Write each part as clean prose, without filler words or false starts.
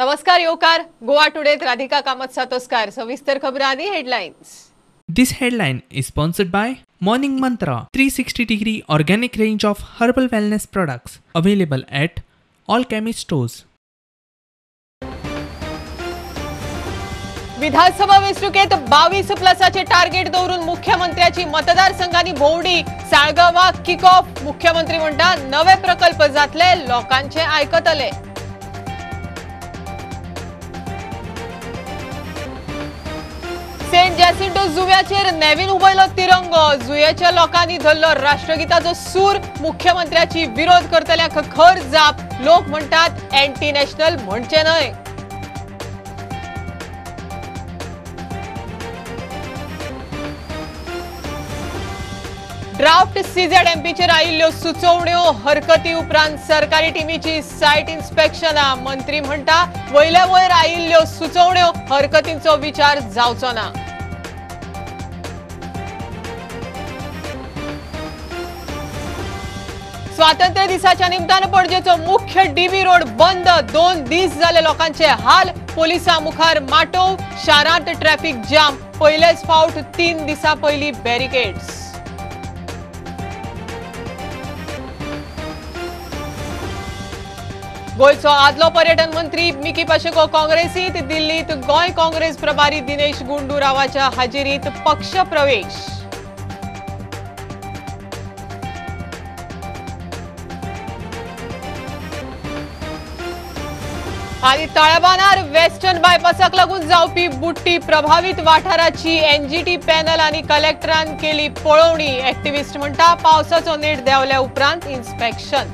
नमस्कार येवकार गोवा टुडेत राधिका कामत सातोस्कार. सविस्तर खबरांनी headlines. This headline is sponsored by Morning Mantra 360 degree organic range of herbal wellness products available at all chemist stores. विधानसभा वेंचणुकेत 22 प्लसाचे target दवरून मुख्यमंत्र्याची मतदारसंघांनी भोंवडी. साळगांवाक किक ऑफ. मुख्यमंत्री म्हणटा नवे प्रकल्प जातले, लोकांचे आयकतले. Saint Jacinto जुव्याचेर Naveen उबयलो तिरंगो. जुयेच्या लोकांनी धरलो राष्ट्रगीताचो सूर. मुख्यमंत्र्याची विरोध करतल्यांक खर जाप. लोक म्हणटात अँटी नॅशनल म्हणचे न्हय. ड्राफ्ट सीझेडएमपीचेर आयिल्ल्यो सुचोवण्यो. हरकती उपरांत सरकारी टिमीची सायट इन्स्पेक्शना. मंत्री म्हणटा वयल्या वयर आयिल्ल्यो सुचोवण्यो, हरकतींचो विचार जावचो ना. स्वातंत्र्य दिसाच्या निमतान पणजेचो मुख्य डीबी रोड बंद. 2 दीस जाले लोकांचे हाल. पोलिसां मुखार माटोव. शारांत ट्रॅफिक जाम. पयलेच फावट 3 दिसां पयलीं बॅरिकेड्स. गोंयचो आदलो पर्यटन मंत्री मिकी पाशेको काँग्रेसीत. दिल्लीत गोंय काँग्रेस प्रभारी दिनेश गुंडू रावाच्या हाजेरीत पक्ष प्रवेश. आनी तळ्याबानार वेस्टर्न बायपासाक लागून जावपी बुट्टी प्रभावीत वाठाराची एनजीटी पॅनल आनी कलेक्टरान केली पळोवणी. एक्टिविस्ट म्हणटा पावसाचो नेट देंवल्या उपरांत इन्स्पेक्शन.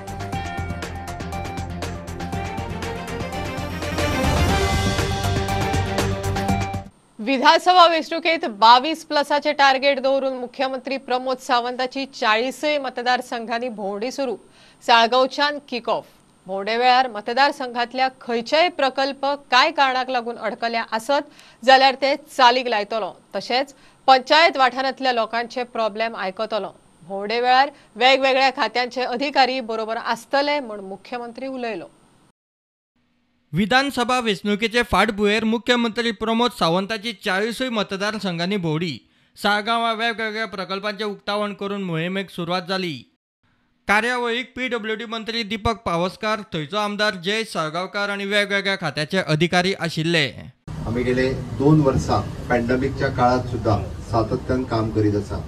विधानसभा वेंचणुकेत 22 प्लसाचे टार्गेट दवरून मुख्यमंत्री प्रमोद सावंताची 40 मतदारसंघांनी भोंवडी सुरू. साळगांवच्यान किक ऑफ. भोंवडे वेळार मतदारसंघातल्या खंयचेय प्रकल्प काय कारणाक लागून अडकल्या आसत जाल्यार ते चालीक लायतलो. तशेंच पंचायत वाठारांतल्या लोकांचे प्रॉब्लेम आयकतलो. भोंवडे वेळार वेगवेगळ्या खात्यांचे अधिकारी बरोबर आसतले म्हूण मुख्यमंत्री उलयलो. विधानसभा वेंचणुकेचे फाटभुंयेर मुख्यमंत्री प्रमोद सावंताची 40 मतदारसंघांनी भोंवडी. साळगांवां वेगवेगळ्या प्रकल्पांचें उक्तावण करून मोहिमेक सुरवात जाली. कार्यावळीक पीडब्ल्यूडी मंत्री दीपक पावसकार, थंयचो आमदार जयेश साळगांवकार आनी वेगवेगळ्या खात्याचे अधिकारी आशिल्ले. आमी गेले 2 वर्सां पॅन्डेमिकच्या काळात सुद्धा सातत्यान काम करीत आसा.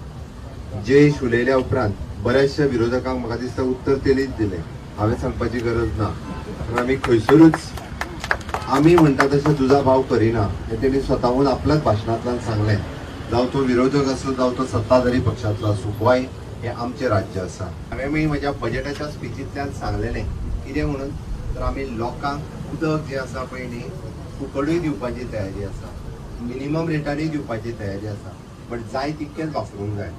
जयेश उलयल्या उपरांत बऱ्याचशा विरोधकांक म्हाका दिसता उत्तर तेणीच दिलें. हांवें सांगपाची गरज ना. कारण आमी खंयसरूच आमी म्हणटा तशें तुजा भाव करिना हें तेणी स्वताहून आपल्याच भाशणांतल्यान सांगलें. जावं तो विरोधक आसूं, जावं तो सत्ताधारी पक्षांतलो आसूं, गोंय हें आमचें राज्य आसा. हांवें म्हज्या बजेटाच्या स्पिचींतल्यान सांगलेलें कितें म्हणून तर आमी लोकांक उदक जें आसा पळय न्ही फुकटूय दिवपाची तयारी आसा, मिनिमम रेटानूय दिवपाची तयारी आसा, बट जाय तितकेंच वापरूंक जाय.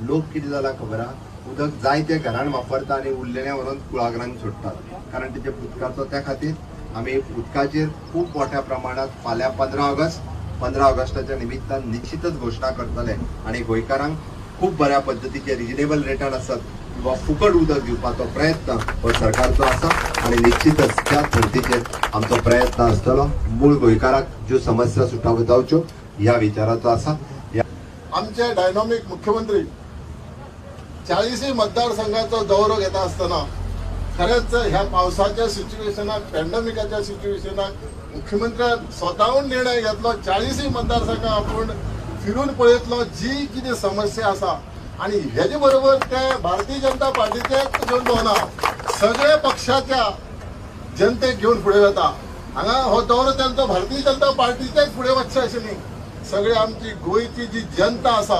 लोक कितें जाला खबर आहा, उदक जाय तें घरान वापरता आनी उरलेलें व्हरोन कुळागरान सोडटात. कारण तेजे उदकाचो त्या खातीर आमी उदकाचेर खूब मोठ्या प्रमाणात फाल्यां 15 ऑगस्टाच्या निमित्तान निश्चितच घोशणा करतले आनी गोंयकारांक खूब बऱ्या पद्दतीचे रिजनेबल रेटान आसत किंवा फुकट उदक दिवपाचो प्रयत्न हो सरकारचो आसा आनी निश्चितच त्या धर्तीचेर आमचो प्रयत्न आसतलो. मूळ गोंयकाराक ज्यो समस्या सुटाव्यो जावच्यो ह्या विचाराचो आसा. आमचे डायनामीक मुख्यमंत्री 40 मतदारसंघाचो दौरो घेता आसतना खरेंच ह्या पावसाच्या सिच्युएशनाक, पॅन्डेमिकाच्या सिच्युएशनाक मुख्यमंत्र्यान स्वताहून निर्णय घेतलो. 40 मतदारसंघ आपूण फिरून पळयतलो जी कितें समस्या आसा आनी हेजे बरोबर ते भारतीय जनता पार्टीचेच घेवन भोंवना, सगळे पक्षाच्या जनतेक घेवन फुडें वता. हांगा हो दौरो तांचो भारतीय जनता पार्टीचेच फुडें वचचें अशें न्ही, सगळे आमची गोंयची जी जनता आसा,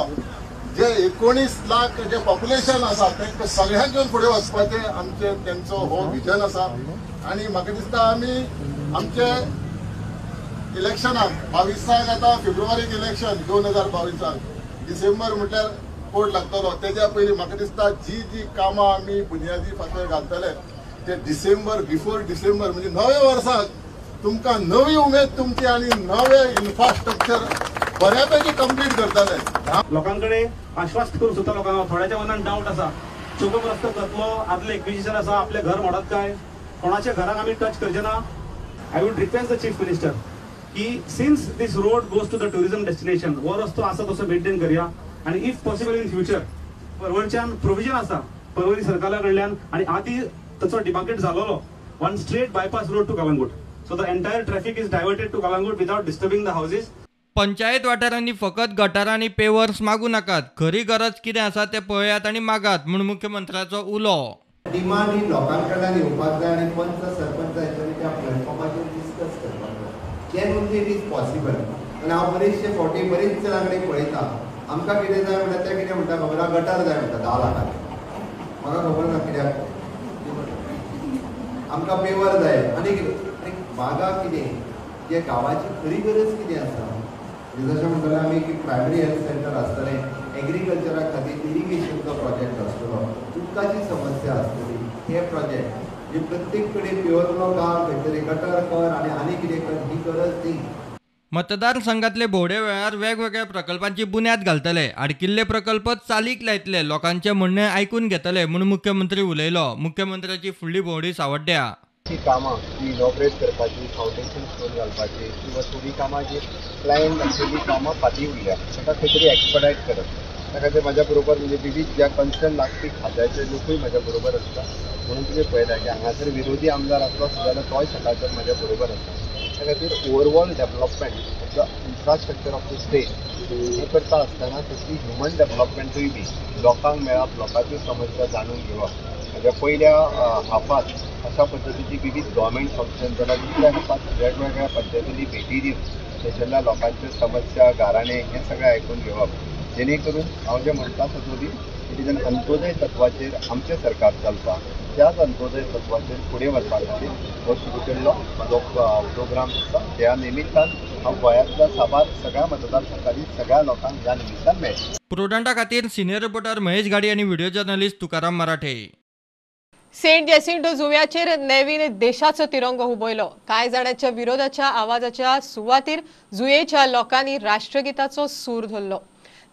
जे 19 लाख जे पॉप्युलेशन आसा तांकां सगळ्यांक घेवन फुडें वचपाचें आमचे तेंचो हो विजन आसा. आनी म्हाका दिसता आमी आमचे इलेक्शनाक 22 आतां फेब्रुवारीक इलेक्शन 2022 डिसेंबर म्हटल्यार कोर्ट लागतलो. तेज्या पयलीं म्हाका दिसता जी जी कामां आमी बुन्यादी फातर घालतले ते डिसेंबर, बिफोर डिसेंबर म्हणजे नव्या वर्साक तुमकां नवी उमेद तुमची आनी नवे इन्फ्रास्ट्रक्चर बऱ्यापैकी कंप्लीट करतले. लोकांकडे आश्वास्त करूंक सोदता लोकांक. थोड्याच्या मनान डावट आसा, चोकोप रस्तो करतलो, आदले एक्विजिशन आसा, आपलें घर मोडत काय, कोणाच्या घराक आमी टच करचे ना. I would request the chief minister की since this road goes to the tourism destination हो रस्तो आसा तसो मेंटेन करया आनी if possible in future पर्वरच्यान प्रोविजन आसा पर्वरी सरकारा कडल्यान आनी आदी ताचो डिमार्केट जालोलो one straight bypass road to Calangute, so the entire traffic is diverted to Calangute without disturbing the houses. Panchayat वाठारांनी फकत गटारां आनी पेवर्स मागू नाकात, खरी गरज कितें आसा तें पळयात आनी मागात म्हूण मुख्यमंत्र्याचो उलो. डिमांड ही लोकां कडल्यान येवपाक जाय आनी पंच सरपंच हांच्यांनी त्या प्लॅटफॉर्माचेर डिस्कस करपाक जाय. Then only it is possible. आनी हांव बरेचशे फावटी बरेच जाणां कडेन पळयता, आमकां कितें जाय म्हणल्यार ते कितें म्हणटा खबर आहा, गटार जाय म्हणटा 10 लाखांचे, म्हाका खबर ना कित्याक, आमकां पेवर जाय आनी कितें. आनी मागा कितें, जे गांवाची खरी गरज कितें आसा. जशें म्हणटलें आमी की प्रायमरी हेल्थ सेंटर आसतलें, एग्रीकल्चरा खातीर इरिगेशनचो प्रोजेक्ट आसतलो, उदकाची समस्या आसतली, हे प्रोजेक्ट जे प्रत्येक कडेन प्युअर गांव खंय तरी गटर कर आनी आनी कितें कर, ही गरज न्ही. मतदारसंघातले भोंवडे वेळार वेगवेगळ्या प्रकल्पांची बुन्याद घालतले, आडकिल्ले प्रकल्प चालीक लायतले, लोकांचें म्हणणें आयकून घेतले म्हूण मुख्यमंत्री उलयलो. मुख्यमंत्र्याची फुडली भोंवडी सावड्ड्या. कामां ती इनॉग्रेट करपाची, फावंडेशन स्टोन घालपाची किंवा थोडीं कामां जी प्लॅन आशिल्लीं कामां फाटीं उरल्या ताका खंय तरी एक्सपडायट करप, त्या खातीर म्हाज्या बरोबर म्हणजे विवीध ज्या कन्सर्न लागपी खात्याचे लोकूय म्हाज्या बरोबर आसता. म्हणून तुमी पळयता की हांगासर विरोधी आमदार आसलो जाल्यार तोय सकाळच्यान म्हाज्या बरोबर आसता. त्या खातीर overall development of the infrastructure of the state हें करता आसतना तशी ह्युमन डेवलपमेंटूय बी लोकांक मेळप, लोकांच्यो समस्या जाणून घेवप. म्हज्या पयल्या हाफात अशा पद्दतीची विविध गव्हर्मेंट फंक्शन जाल्यार दुसऱ्या हाफात वेगवेगळ्या पंचायतींनी भेटी दिवन थंयसरल्या लोकांच्यो समस्या, गाराणें हें सगळें आयकून घेवप, जेणे करून हांव जें म्हणटा सदोदी it is an Antyodaya तत्वाचेर आमचें सरकार चलता, त्याच अंत्योदय तत्वाचेर फुडें व्हरपा खातीर हो सुरू केल्लो म्हजो प्रोग्राम आसा. त्या निमित्तान हांव गोंयांतल्या साबार सगळ्या मतदारसंघांनी सगळ्या लोकांक ह्या निमित्तान मेळटा. प्रुडंटा खातीर सिनियर रिपोर्टर महेश घाडी आनी video journalist Tukaram Marathe. Saint Jacinto जुव्याचेर नेव्हीन देशाचो तिरंगो हुबयलो. कांय जाणांच्या विरोधाच्या आवाजाच्या सुवातीर जुयेच्या लोकांनी राष्ट्रगीताचो सूर धरलो.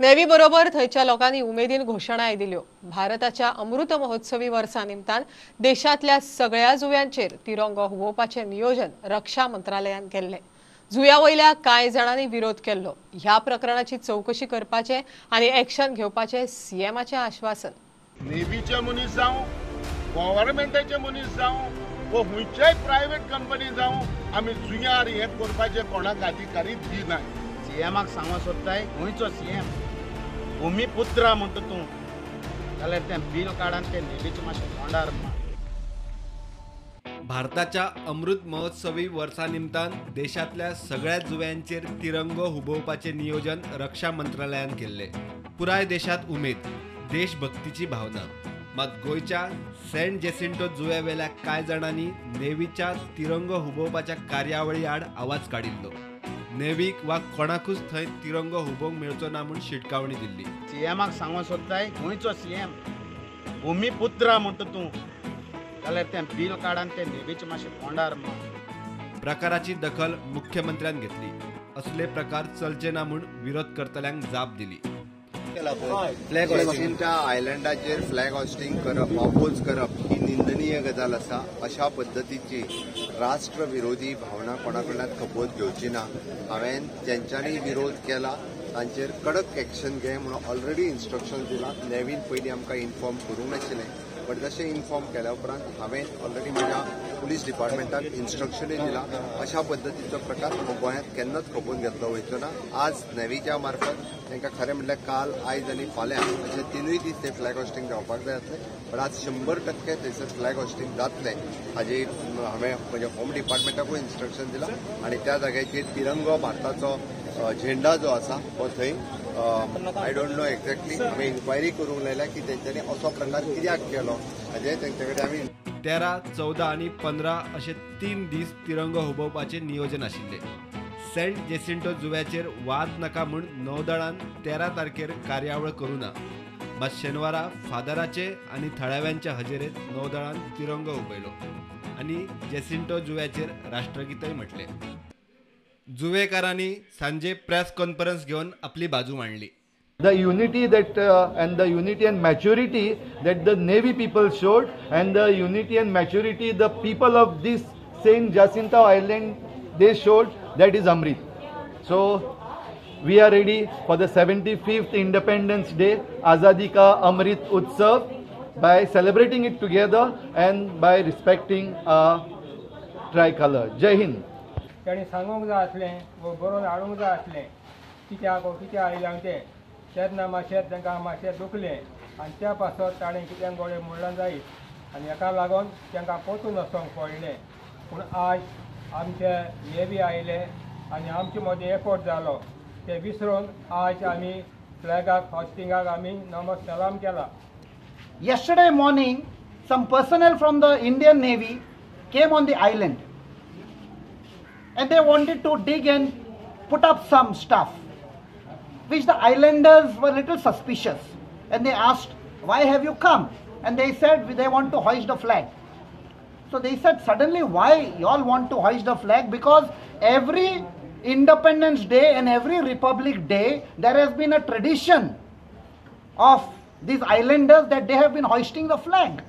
नेव्ही बरोबर थंयच्या लोकांनी उमेदीन घोशणाय दिल्यो. भारताच्या अमृत महोत्सवी वर्सा निमतान देशांतल्या सगळ्या जुव्यांचेर तिरंगो हुबोवपाचें नियोजन रक्षा मंत्रालयान केल्लें. जुया वयल्या कांय जाणांनी विरोध केल्लो. ह्या प्रकरणाची चवकशी करपाचें आनी एक्शन घेवपाचें सीएमाचें आश्वासन. नेव्हीचे मनीस जावं, गव्हर्मेंटाचे मनीस जावं वो खंयच्याय प्रायव्हेट कंपनी जावं, आमी जुंयार हें करपाचें कोणाक अधिकारी दिनाय. सीएमाक सांगूंक सोदताय, गोंयचो सीएम भुमीपुत्रा म्हणटा तूं, जाल्यार तें बील काड आनी तें नेव्हीचें मातशें तोंडार मार. भारताच्या अमृत महोत्सवी वर्सा निमतान देशांतल्या सगळ्या जुव्यांचेर तिरंगो हुबोवपाचें नियोजन रक्षा मंत्रालयान केल्लें. पुराय देशांत उमेद, देशभक्तीची भावना. मात गोंयच्या सेंट जेसिंटो जुव्यावेल्या कांय जाणांनी नेव्हीच्या तिरंगो हुबोवपाच्या कार्यावळी आड आवाज काडिल्लो. नेव्हीक वा कोणाकूच थंय तिरंगो हुबोवंक मेळचो ना म्हूण शिटकावणी दिल्ली. सीएमाक सांगूंक सोदताय, गोंयचो सीएम भुमीपुत्रा म्हणटा तूं, जाल्यार तें बील काड आनी तें नेव्हीचें मातशें तोंडार मार. प्रकाराची दखल मुख्यमंत्र्यान घेतली. असले प्रकार चलचे ना म्हूण विरोध करतल्यांक जाप दिली. फ्लॅग हॉस्टिंगच्या आयलंडाचेर फ्लॅग हॉस्टिंग करप, अपोज करप ही निंदनीय गजाल आसा. अशा पद्दतीची राष्ट्रविरोधी भावना कोणा कडल्यान खपोवन घेवची ना. हांवें ज्यांच्यांनी विरोध केला तांचेर कडक एक्शन घे म्हणून ऑलरेडी इन्स्ट्रक्शन दिलां. नेव्हीन पयलीं आमकां इन्फॉर्म करूंक नाशिल्लें, बट तशें इन्फॉर्म केल्या उपरांत हांवें ऑलरेडी म्हज्या पुलीस डिपार्टमेंटाक इन्स्ट्रक्शनूय दिलां. अशा पद्दतीचो प्रकार गोंयांत केन्नाच खपोवन घेतलो वयचो ना. आज नेव्हीच्या मार्फत तांकां खरें म्हणल्यार काल, आयज आनी फाल्यां अशे 3 दीस ते फ्लॅग हॉस्टिंग जावपाक जाय आसलें, बट आज 100% थंयसर फ्लॅग हॉस्टिंग जातलें हाजी हांवें म्हज्या होम डिपार्टमेंटाकूय इन्स्ट्रक्शन दिलां. आनी त्या जाग्याचेर तिरंगो भारताचो झेंडा जो आसा हो थंय I don't know exactly आमी इन्क्वायरी करूंक लायल्या की तेंच्यांनी असो प्रकार कित्याक केलो हाजें तेंचे कडेन आमी 13, 14 आनी 15 अशे 3 दीस तिरंगो हुबोवपाचें नियोजन आशिल्लें. सेंट जेसिंटो जुव्याचेर वाद नाका म्हूण नौदळान 13 तारखेर कार्यावळ करूं ना. मात शेनवारा फादराचे आनी थळाव्यांच्या हजेरेंत नौदळान तिरंगो हुबयलो आनी जेसिंटो जुव्याचेर राष्ट्रगीतय म्हटलें. जुवेकारांनी सांजे प्रेस कॉन्फरन्स घेवन आपली बाजू मांडली. The unity that and the unity and maturity that the Navy people showed, and the unity and maturity the people of this Saint Jacinto Island they showed, that is Amrit. So we are ready for the 75th Independence Day, Azadi Ka Amrit Utsav, by celebrating it together and by respecting our tricolor. Jai Hind. ताणें सांगूंक जाय आसलें वो बरोवन हाडूंक जाय आसलें कित्याक वो कित्याक आयलें तें, तेन्ना मातशें तांकां मातशें दुखलें आनी त्या पासत ताणें कितें गोळे मोडलां जायत आनी हेका लागून तांकां परतून वचोंक पडलें. पूण आज आमचे नेवी आयले आनी आमचे मदीं एकवट जालो ते विसरून आज आमी फ्लॅगाक हॉस्टिंगाक आमी नमस सलाम केला. Yesterday morning, some personnel from the Indian Navy came on the island and they wanted to dig and put up some stuff, which the islanders were little suspicious, and they asked, why have you come? And they said they want to hoist the flag. So they said, suddenly why you all want to hoist the flag? Because every Independence Day and every Republic Day there has been a tradition of these islanders that they have been hoisting the flag.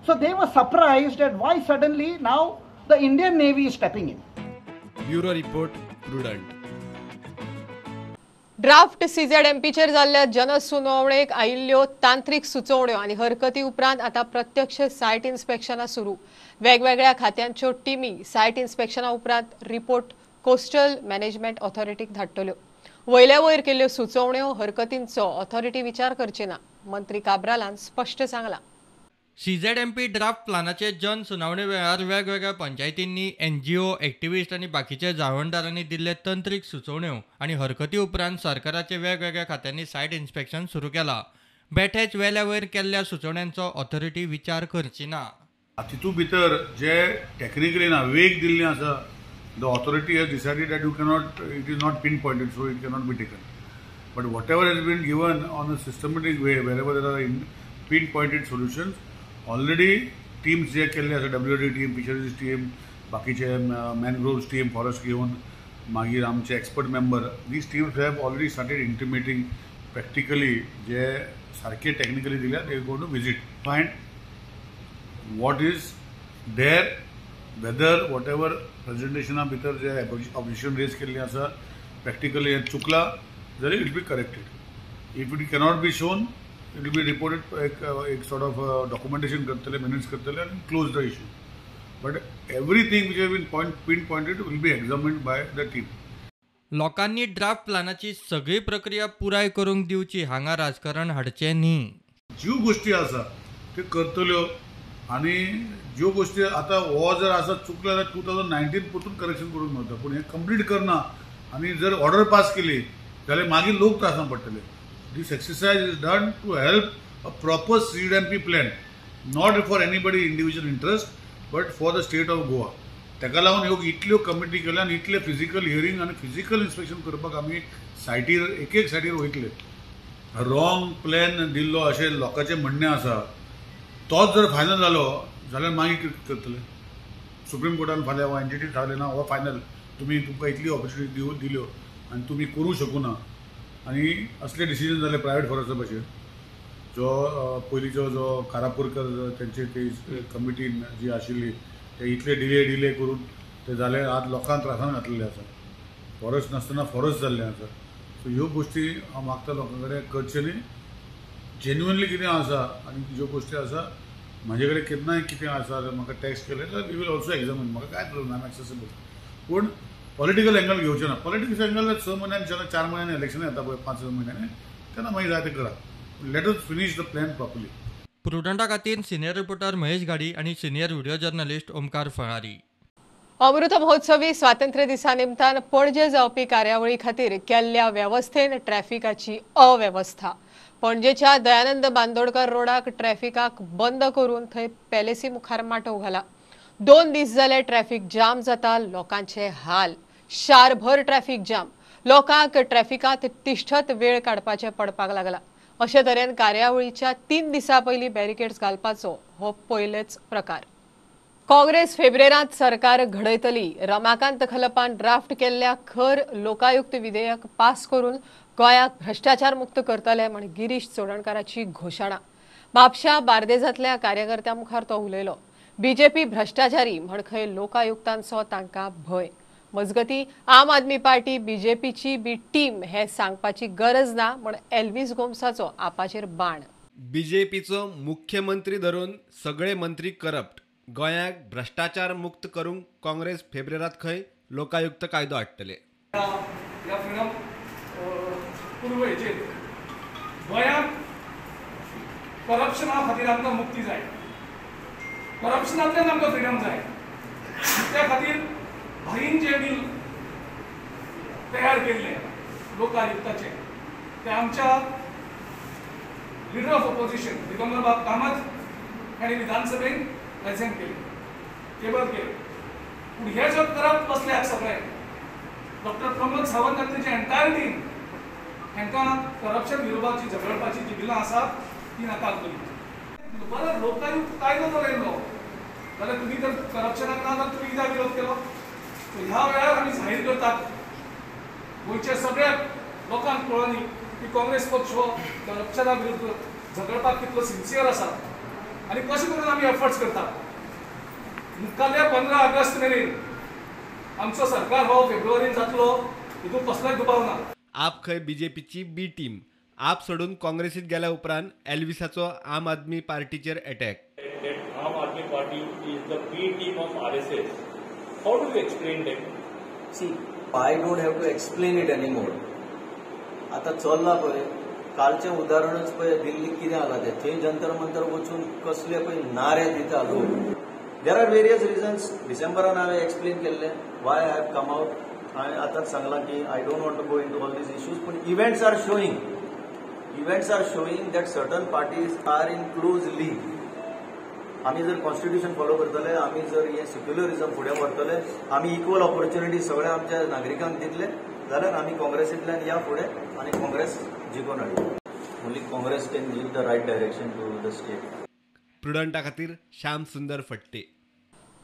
So they were surprised at why suddenly now the Indian Navy is stepping in. Bureau Report, Prudent. Draft सीझेडएमपीचेर जाल्ल्या जनसुनावणेक आयिल्ल्यो तांत्रिक सुचोवण्यो आनी हरकती उपरांत आतां प्रत्यक्ष site इन्स्पेक्शनां सुरू. वेगवेगळ्या खात्यांच्यो टिमी सायट इन्स्पेक्शना उपरांत रिपोर्ट कोस्टल मॅनेजमेंट ऑथॉरिटीक धाडटल्यो. वयल्या वयर केल्ल्यो सुचोवण्यो हरकतींचो ऑथॉरिटी विचार करची ना, मंत्री काब्रालान स्पश्ट सांगलां. सीझेडएमपी ड्राफ्ट प्लानाचे जन सुनावणे वेळार वेगवेगळ्या पंचायतींनी, एनजीओ, एक्टिविस्ट आनी बाकीच्या जाळवणदारांनी दिल्ले तंत्रीक सुचोवण्यो आनी हरकती उपरांत सरकाराचे वेगवेगळ्या खात्यांनी सायट इन्स्पेक्शन सुरू केला. बेठेच वेल्या वयर केल्ल्या सुचोवण्यांचो ऑथॉरिटी विचार करची ना. तितू भितर जे टेक्निकली ना वेग दिल्ली आसा, the authority has decided that you cannot, it is not pin pointed, so it cannot be taken. But whatever has been given on a systematic way, wherever there are pin pointed solutions, already teams जे केल्ले आसा, W D team, fisheries team, बाकीचे मॅनग्रोव्स team, forest घेवन, मागीर आमचे expert member, these teams have already started intimating practically जे सारके technically दिल्या, they go to visit, find what is there, whether whatever प्रेजेंटेशना भितर जे objection rays केल्लें आसा प्रॅक्टिकली हें चुकलां जाल्यार it be corrected. If it cannot be shown, it will be reported, एक sort of documentation करतले, minutes करतले आनी close the issue. But everything which has been pin pointed will be examined by the team. लोकांनी draft प्लानाची सगळी प्रक्रिया पुराय करूंक दिवची, हांगा राजकारण हाडचें न्ही. ज्यो गोश्टी आसा त्यो करतल्यो आनी ज्यो गोश्टी आतां हो जर आसा चुकलो जाल्यार 2019 परतून करेक्शन करूंक मेळटा, पूण हें कंप्लीट करना आनी जर ऑर्डर पास केली जाल्यार मागीर लोक त्रासान पडटले. This exercise is done to help a proper CZMP plan, not for anybody individual interest, but for the state of Goa. ताका लागून ह्यो इतल्यो कमिटी केल्या आनी इतले फिजिकल हियरींग आनी फिजिकल इन्स्पेक्शन करपाक आमी सायटीर, एक एक सायटीर वयतले. रॉंग प्लॅन दिल्लो अशें लोकांचें म्हणणें आसा, तोच जर फायनल जालो जाल्यार मागीर कितें करतले? सुप्रीम कोर्टान फाल्यां वा एनजीटी थारलें ना हो फायनल, तुमी तुमकां इतली ऑपॉर्च्युनिटी दिल्यो आनी तुमी करूंक शकूना, आनी असले डिसिजन जाले प्रायवेट फॉरेस्टा भशेन, जो पयलींचो जो कारापूरकर तेंचे ती कमिटीन जी आशिल्ली ते इतले डिले डिले करून ते जाले, आज लोकांक त्रासान घातलेले आसा, फॉरेस्ट नासतना फॉरेस्ट जाल्ले आसा. सो ह्यो गोश्टी हांव मागता लोकां कडेन करच्यो न्ही. जेन्युअनली कितें आसा आनी ज्यो गोश्टी आसा म्हाजे कडेन केन्नाय कितें आसा जाल्यार म्हाका टॅक्स्ट केलें जाल्यार we will also examine, म्हाका कांय प्रॉब्लम ना, आयम एक्सेसिबल. पूण पॉलिटिकल एंगल घेवचें ना. पॉलिटिक्स एंगल 6 म्हयन्यांनी, 4 म्हयन्यांनी इलेक्शन येता पळय, 5-6 म्हयन्यांनी, तेन्ना मागीर जाय तें करा. Let us finish the plan properly. प्रुडंटा खातीर सिनियर रिपोर्टर महेश घाडी आनी senior video journalist Omkar Falari. Amrit Mahotsavi स्वातंत्र्य दिसा निमतान पणजे जावपी कार्यावळी खातीर केल्ल्या वेवस्थेन ट्रॅफिकाची अवेवस्था. पणजेच्या दयानंद बांदोडकर रोडाक ट्रॅफिकाक बंद करून थंय पॅलेसी मुखार माटोव घाला. 2 दीस जाले ट्रॅफिक जाम जाता, लोकांचे हाल. शारभर ट्रॅफिक जाम, लोकांक ट्रॅफिकांत तिश्ठत वेळ काडपाचें पडपाक लागला. अशे तरेन कार्यावळीच्या 3 दिसां पयलीं बॅरिकेड्स घालपाचो हो पयलेच प्रकार. काँग्रेस फेब्रेरांत सरकार घडयतली. रमाकांत खलपान ड्राफ्ट केल्ल्या खर लोकायुक्त विधेयक पास करून गोंयाक भ्रष्टाचार मुक्त करतले म्हण गिरीश चोडणकाराची घोशणा. म्हापशा बार्देजांतल्या कार्यकर्त्यां मुखार तो उलयलो. बीजेपी भ्रष्टाचारी म्हण खंय लोकायुक्तांचो तांकां भंय. मजगती आम आदमी पार्टी बीजेपीची बी टीम हे सांगपाची गरज ना म्हण एल्विस गोम्साचो आपाचेर बाण. बीजेपीचो मुख्यमंत्री धरून सगळे मंत्री करप्ट. गोंयाक भ्रष्टाचार मुक्त करूंक काँग्रेस फेब्रेरात खंय लोकायुक्त कायदो हाडटले. ह्या फ्रिडम पूर्व हेचेर गोंयांत करप्शना खातीर आमकां मुक्ती जाय, करप्शनांतल्यान आमकां फ्रिडम जाय. त्या खातीर भाईन जें बील तयार केल्लें लोकायुक्ताचें तें आमच्या लिडर ऑफ ऑपोजिशन दिगंबर बाब कामत हांणी विधानसभेन प्रेझेंट केलें, टेबल केलें. पूण हे जर करप्ट बसल्यात सगळे डॉक्टर प्रमोद सावंत आनी तेजी एंटायर टीम हांकां करप्शन विरोधाची झगडपाची जी बिलां आसा ती नाका आसतली. बरें, लोकायुक्त कायदो जर येयलो जाल्यार तुमी जर करप्शनाक ना जाल्यार तुमी कित्याक विरोध केलो? सो ह्या वेळार आमी जाहीर करतात गोंयच्या सगळ्या लोकांक कळोनी की काँग्रेस पक्ष हो करप्शना विरुद्ध झगडपाक कितलो सिन्सियर आसा आनी कशें करून आमी एफर्ट्स करतात. मुखाल्ल्या 15 ऑगस्ट मेरेन आमचो सरकार हो फेब्रुवारीन जातलो हितून कसलोय दुबाव ना. आप खंय बीजेपीची बी टीम. आप सोडून काँग्रेसीत गेल्या उपरांत एल्विसाचो आम Aadmi पार्टीचेर attack. Aam Aadmi Party is the B team of RSS. How do you explain that? See, I don't have to explain it anymore. आतां चल्ला पळय, कालचें उदाहरणच पळय दिल्लीक कितें जालां तें. थंय जंतर मंतर वचून कसले पळय नारे दिता लोक. There are various reasons. डिसेंबरान हांवें एक्सप्लेन केल्लें why I have come out. हांवें आतांच सांगलां की I don't want to go into all these issues, पूण events are showing that certain parties are in close league. आमी जर कॉन्स्टिट्यूशन फॉलो करतले, आमी जर हें सेक्युलरिझम फुडें व्हरतले, आमी इक्वल ऑपॉर्च्युनिटी सगळ्या आमच्या नागरिकांक दितले जाल्यार आमी काँग्रेसींतल्यान या फुडें आनी काँग्रेस जिखून हाडली. Only Congress can give the right direction to the state. प्रुडंटा खातीर श्याम सुंदर फट्टे.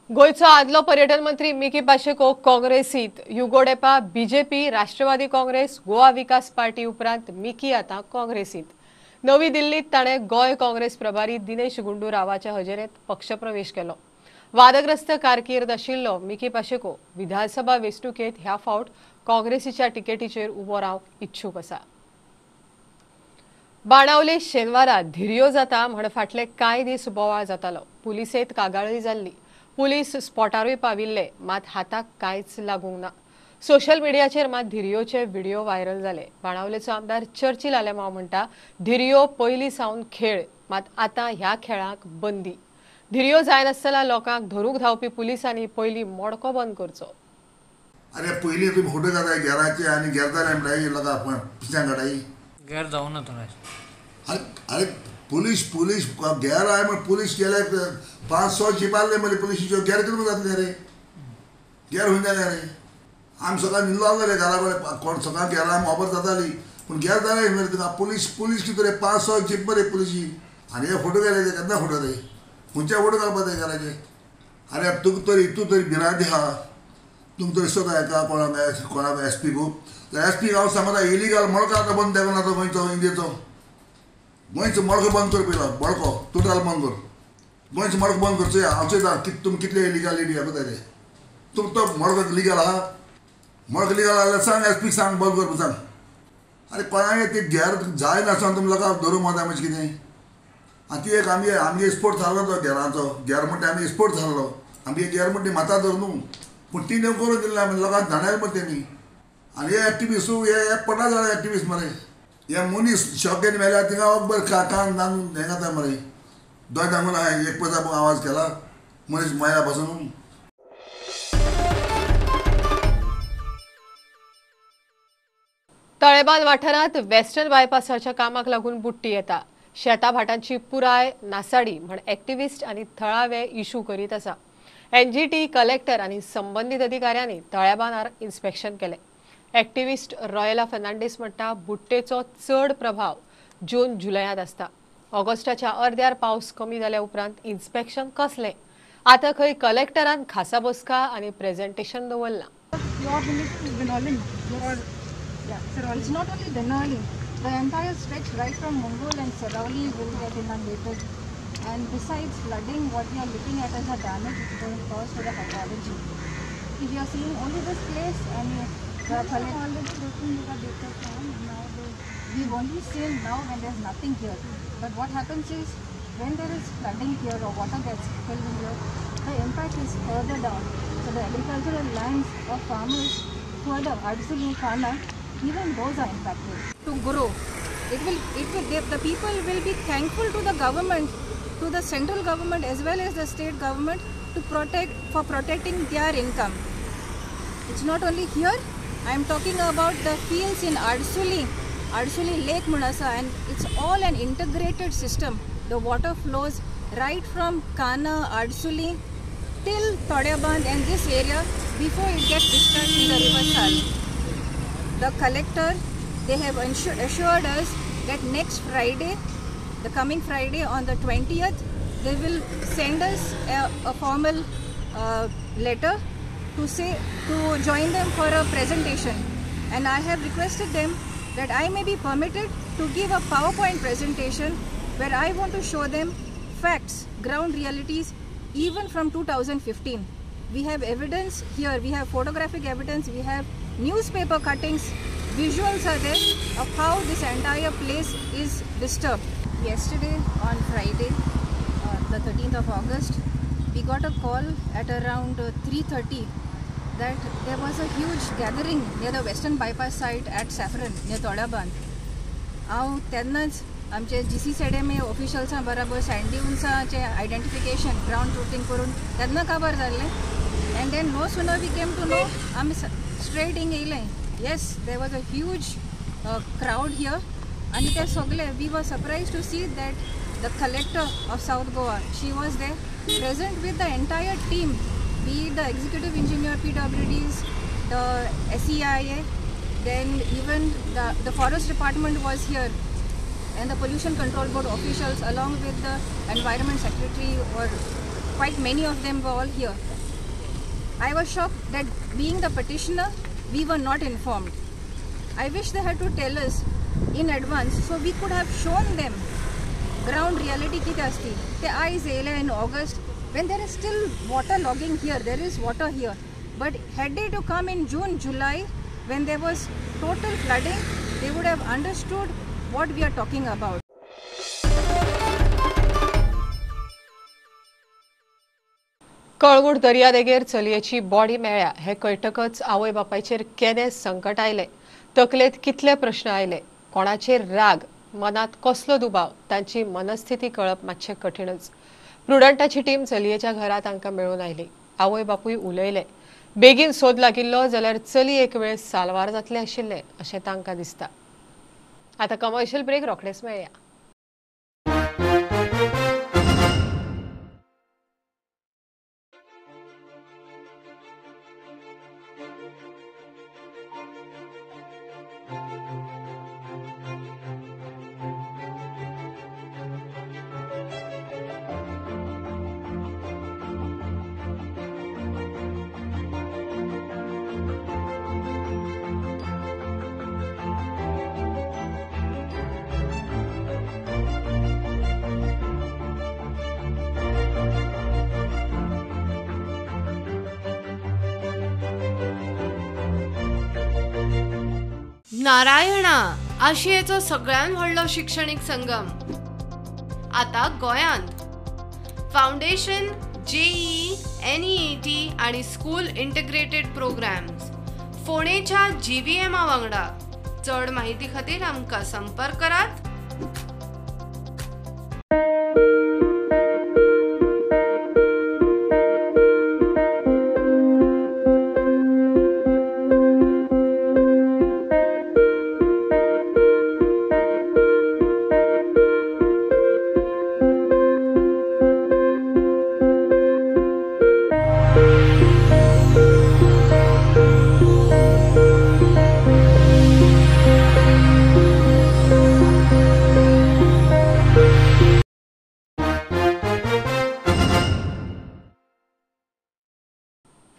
गोंयचो आदलो पर्यटन मंत्री मिकी पाशेको काँग्रेसीत. युगो डेपा, बीजेपी, राष्ट्रवादी काँग्रेस, गोवा विकास पार्टी उपरांत मिकी आतां काँग्रेसीत. नवी दिल्लीत ताणें गोंय काँग्रेस प्रभारी दिनेश गुंडू रावाच्या हजेरेंत पक्षप्रवेश केलो. वादग्रस्त कारकीर्द आशिल्लो मिकी पाशेको विधानसभा वेंचणुकेंत ह्या फावट काँग्रेसीच्या तिकेटीचेर उबो रावंक इच्छूक आसा. बाणावले शेनवारा धिरयो जाता म्हण फाटले कांय दीस बोवाळ जातालो. पुलिसेंत कागाळूय जाल्ली. पुलीस स्पॉटारूय पाविल्ले, मात हाताक कांयच लागूंक ना. सोशल मिडियाचेर मात धिरयोचे व्हिडिओ व्हायरल जाले. बाणावलेचो आमदार चर्चिल आलेमांव म्हणटा धिरयो पयलीं सावन खेळ, मात आतां ह्या खेळाक बंदी. धिरयो जायनासतना लोकांक धरूंक धांवपी पुलिसांनी पयलीं मडको बंद करचो. अरे पयलीं तुमी फोटो काडताय गेराचे आनी गेर जाले म्हणटाय लोकां पिशां काडाय. गेर जावना थंय. अरे पुलीस पुलीस गेर आय म्हण पुलीस गेले 500 जिपाले मरे पुलिशीच्यो गेर कितें जातले रे? गेर खंय जाले रे? आमी सकाळ न्हिदलो रे घरा कडेन कोण सकाळ गेरा मोबर जाताली पूण गेर जाले मरे तुका पुलीस पुलीस कितें रे 500 जीप मरे पुलिशी आनी हे फोटो गेले ते केन्ना फोटो रे? खंयचे फोटो घालपा ते गेराचे? अरे तुका तरी तूं तरी भिरांत आहा, तुमकां तरी सोदा येता कोणाक कोणाक एस पी को एस पी हांव सांगता इलिगल मळको आतां बंद जावना आतां गोंयचो इंडियेचो. गोंयचो मळको बंद कर पयलो, मळको टोटल बंद कर. गोंयचो मळको बंद करचो हांव चोयता तुमी कितले इलिगलिटी आसा पळय ते. तुमकां तो मळको लिगल आहा? मळको लिगल आसल्यार सांग एस पीक सांग बंद कर सांग. अरे कोणाक ते घेर जायनासतना तुमी लोकांक धरूंक वता म्हणजे कितें? आनी ती एक आमगे आमगे स्पोर्ट जालो तो घेरांचो. घेर म्हणटा आमी स्पोर्ट जाल्लो आमगे घेर म्हणटा माता धर न्हू, पूण ती नेम करून दिली ना लोकांक धाडायले मरे तेणी. आनी हे एक्टिविस्ट हे पटा जाले एक्टिविस्ट मरे. हे मनीस शॉकेन मेल्या थिंगा बरें कान हें जाता मरे. दोय सांगून हांवें एक पयस आवाज केला मनीस मयला पासून. तळेबांद वाठारांत वेस्टर्न बायपासाच्या कामाक लागून बुट्टी येता. शेता भाटांची पुराय नासाडी म्हण एक्टिविस्ट आनी थळावे इशू करीत आसा. एनजीटी कलेक्टर आनी संबंदीत अधिकाऱ्यांनी तळेबांदार इन्स्पेक्शन केलें. एक्टिविस्ट रॉयला फर्नांडीस म्हणटा बुट्टेचो चड प्रभाव जून जुलयांत आसता. ऑगस्टाच्या अर्द्यार पावस कमी जाल्या उपरांत इन्स्पेक्शन कसलें? आतां खंय कलेक्टरान खासा बसका आनी प्रेझेंटेशन दवरलां. It's not only Benaulim, the entire stretch right from Mongol and Sarauli will get inundated. And besides flooding, what we are looking at is the damage which is going to cause to the hydrology. If you are seeing only this place and you are already looking at the data plan, now we've only seen now when there's nothing here. But what happens is when there is flooding here or water gets filled in here, the impact is further down. So the agricultural lands of farmers further, Adsuli, Khana, even those are impacted. To grow, the people will be thankful to the government, to the central government as well as the state government, to protect, for protecting their income. It's not only here, I am talking about the fields in Adsuli, Adsuli Lake Munasa, and it's all an integrated system. The water flows right from Kana, Adsuli till Todeband and this area before it gets discharged in the river Sal. The collector, they have assured us that next Friday, the coming Friday on the 20th, they will send us a formal letter to say to join them for a presentation. And I have requested them that I may be permitted to give a PowerPoint presentation where I want to show them facts, ground realities, even from 2015. We have evidence here, we have photographic evidence, we have newspaper cuttings, visuals are there of how this entire place is disturbed. Yesterday on Friday, the 13th of August, we got a call at around 3:30 that there was a huge gathering near the Western Bypass site at Saffron near Todaband. हांव तेन्नाच आमचे GCCDMA ऑफिशल्सां बराबर send ड्युन्साचें identification ground ट्रुथींग करून तेन्ना काबार जाल्लें. And then no sooner we came to know, आमी straight हिंग येयले. Yes, there was a huge crowd here आनी ते सगळे we were surprise to see that the collector of South Goa, she was there present with the entire team, be it the executive engineer, PWDs, the SEIA, then even the forest department was here, and the pollution control board officials along with the environment secretary, or quite many of them were all here. I was shocked that being the petitioner, we were not informed. I wish they had to tell us in advance so we could have shown them ground reality कितें आसती. ते आयज येयले in August when there is still water logging here, there is water here. But had they to come in June, July, when there was total flooding, they would have understood what we are talking about. Calangute दर्यादेगेर चलयेची body मेळ्ळ्या हें कळटकच आवय बापायचेर केदें संकट आयलें, तकलेंत कितले प्रश्न आयले, कोणाचेर राग, मनात कसलो दुबाव, तांची मनस्थिती कळप मातशें कठीणच. प्रुडंटाची टीम चलयेच्या घरा तांकां मेळून आयली. आवय बापूय उलयले. बेगीन सोद लागिल्लो जाल्यार चली एक वेळ साल्वार जातलें आशिल्लें अशें तांकां दिसता. आतां कमर्शियल ब्रेक, रोखडेच मेळया. नारायणा आशियेचो सगळ्यात व्हडलो शिक्षणीक संगम आता गोयांत. फाउंडेशन, जेईई, एनईईटी आणि स्कूल इंटिग्रेटेड प्रोग्राम्स फोंडेच्या जीव्हीएमा वांगडा. चड माहिती खातीर आमकां संपर्क करात.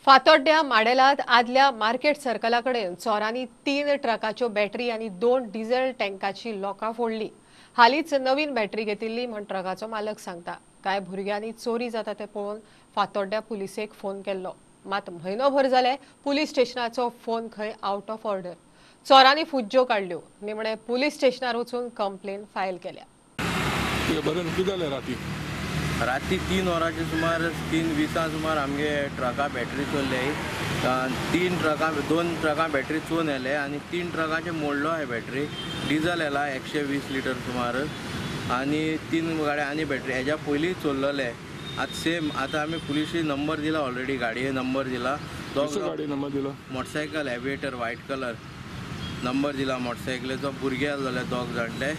फातोड्ड्या माडेलात आदल्या मार्केट सर्कला कडेन चोरांनी 3 ट्रकाच्यो बॅटरी आनी 2 डिझेल टँकाची लोकां फोडली. हालींच नवीन बॅटरी घेतिल्ली म्हण ट्रकाचो मालक सांगता. कांय भुरग्यांनी चोरी जाता तें पळोवन फातोड्ड्या पुलिसेक फोन केल्लो. मात म्हयनोभर जालें पुलीस स्टेशनाचो फोन खंय आवट ऑफ ऑर्डर. चोरांनी फुज्ज्यो काडल्यो. निमणे पुलीस स्टेशनार वचून कंप्लेन फायल केल्या. बरें, राती 3 वरांचे सुमार 3:20 सुमार आमगे ट्रका बॅटरी चोरले. 3 ट्रकां 2 ट्रकां बॅटरी चोरून येले आनी 3 ट्रकांचे मोडलो आहे बॅटरी. डिझल येला 120 लिटर सुमार आनी 3 गाड्या आनी बॅटरी हेज्या पयलीं चोरलेले. आतां सेम आतां आमी पुलिशी नंबर दिला ऑलरेडी, गाडये नंबर दिला. गाडी नंबर दिला, motorcycle Aviator white colour number दिला मोटरसायकलीचो. भुरगे आसलेले 2 जाण ते,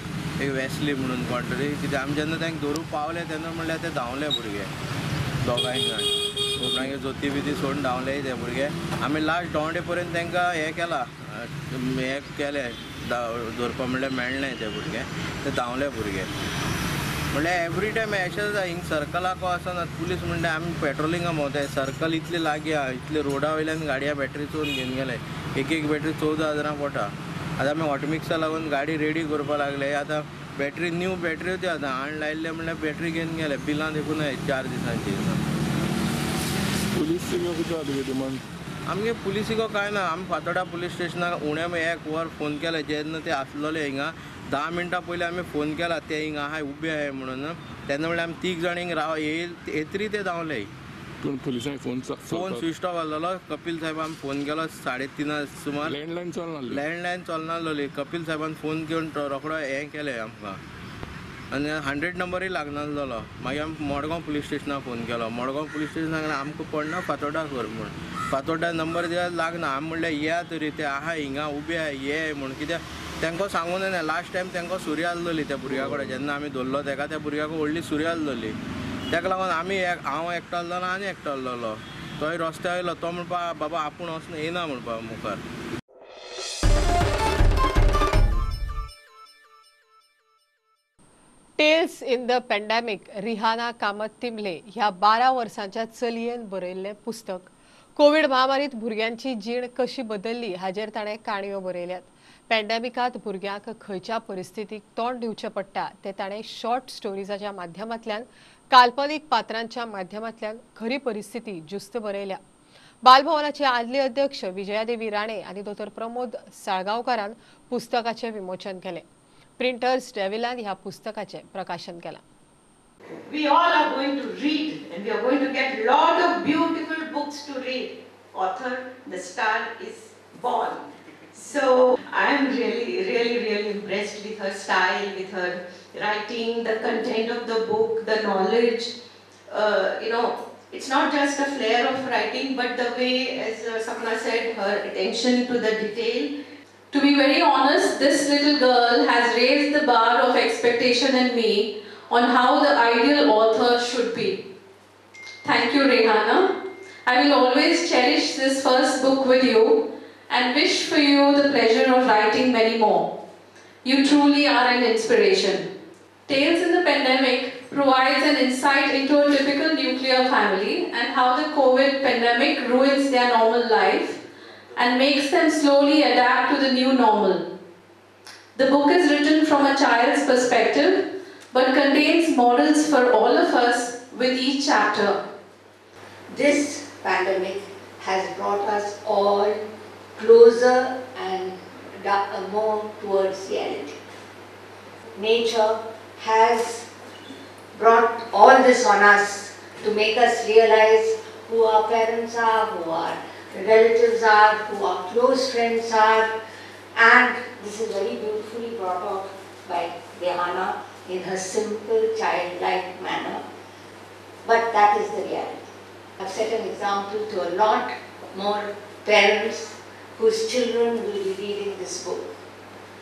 एक वेस्ली म्हणून कोण तरी. कित्याक आमी जेन्ना तांकां धरूंक पावले तेन्ना म्हणल्यार ते धांवले भुरगे दोगांय जाण. मागीर जोती बिती सोडून धांवले ते भुरगे. आमी लास्ट दोंडे पर्यंत तांकां हें केला, हें केलें धरपा म्हणल्यार मेळ्ळें ते भुरगे, ते धांवले भुरगे. म्हणल्यार एवरी टायम अशें जाता. हिंग सर्कलाक वचनात पुलीस म्हणटा आमी पेट्रोलिंगा भोंवताय. सर्कल इतले लागीं आहा, इतले रोडा वयल्यान गाडया बॅटरी चोरून घेवन गेले. एक एक बॅटरी 14,000 पडटा. आतां आमी हॉटमिक्सा लागून गाडी रेडी करपाक लागले. आतां बॅटरी न्यू बॅटरी होती, आतां हाण लायिल्ले म्हणल्यार बॅटरी घेवन गेले. बिलां देखून 4 दिसांची. आमगे पुलिसीको कांय ना. आमी फातोडा पुलीस स्टेशनाक उणें 1 वर फोन केले. जेन्ना ते आसलेले हिंगा 10 मिनटां पयलीं आमी फोन केला, ते हिंगा आहाय उबे आहाय म्हणून. तेन्ना म्हणल्यार आमी 3 जाण हिंग राव येतरी ते धांवले. पुलिसांनी फोन स्विच ऑफ आसलेलो. कपिल साहेबान फोन केलो 3:30 सुमार. लँडलायन चलना, लँडलायन चलनासलेली. कपिल साहेबान फोन घेवन रोखडो हें केलें आमकां. आनी 100 नंबरूय लागनासलेलो. मागीर आमी मडगांव पुलीस स्टेशनाक फोन केलो. मडगांव पुलीस स्टेशनाक सांगलें आमकां पडना, फातोड्डा कर म्हूण. फातोड्डा नंबर दिल्यार लागना. आमी म्हणलें या तरी ते आहा हिंगा उबे आहा ये म्हूण. कित्याक तांकां सांगून ना. लास्ट टायम तांकां सुरी आसलेली त्या भुरग्या कडेन. जेन्ना आमी धरलो ताका, त्या भुरग्याक व्हडली सुरी आसलेली. ताका लागून आमी हांव एकटो आसलेलो आनी एकटो आसलेलो. तोय रस्त्यार आयलो, तो म्हणपा बाबा आपूण वचना येना म्हणपा मुखार. Tales in the pandemic Rihana Kamat Timle ह्या 12 वर्सांच्या चलयेन बरयल्लें पुस्तक. कोवीड महामारीत भुरग्यांची जीण कशी बदलली हाजेर ताणें काणयो बरयल्यात. पॅन्डेमिकांत भुरग्यांक खंयच्या परिस्थितीक तोंड दिवचें पडटा तें ताणें शॉर्ट स्टोरीजाच्या माध्यमांतल्यान, काल्पनीक पात्रांच्या माध्यमांतल्यान खरी परिस्थिती ज्युस्त बरयल्या. बालभवनाचे आदले अध्यक्ष विजयादेवी राणे आनी दोतोर प्रमोद साळगांवकारान पुस्तकाचें विमोचन केलें. प्रिंटर्स डेविलान ह्या पुस्तकाचें प्रकाशन केलां. We all are going to read and we are going to get lot of beautiful books to read. Author, the star is born. So I am really, really, really impressed with her style, with her writing, the content of the book, the knowledge. You know, it's not just a flair of writing, but the way, as Sapna said, her attention to the detail. To be very honest, this little girl has raised the bar of expectation in me on how the ideal author should be. Thank you, Rehana. I will always cherish this first book with you and wish for you the pleasure of writing many more. You truly are an inspiration. Tales in the Pandemic provides an insight into a typical nuclear family and how the COVID pandemic ruins their normal life and makes them slowly adapt to the new normal. The book is written from a child's perspective, but contains morals for all of us with each chapter. This pandemic has brought us all closer and more towards reality. Nature has brought all this on us to make us realize who our parents are, who our relatives are, who our close friends are, and this is very beautifully brought out by Rehana in her simple childlike manner. But that is the reality. I've set an example to a lot more parents whose children will be reading this book.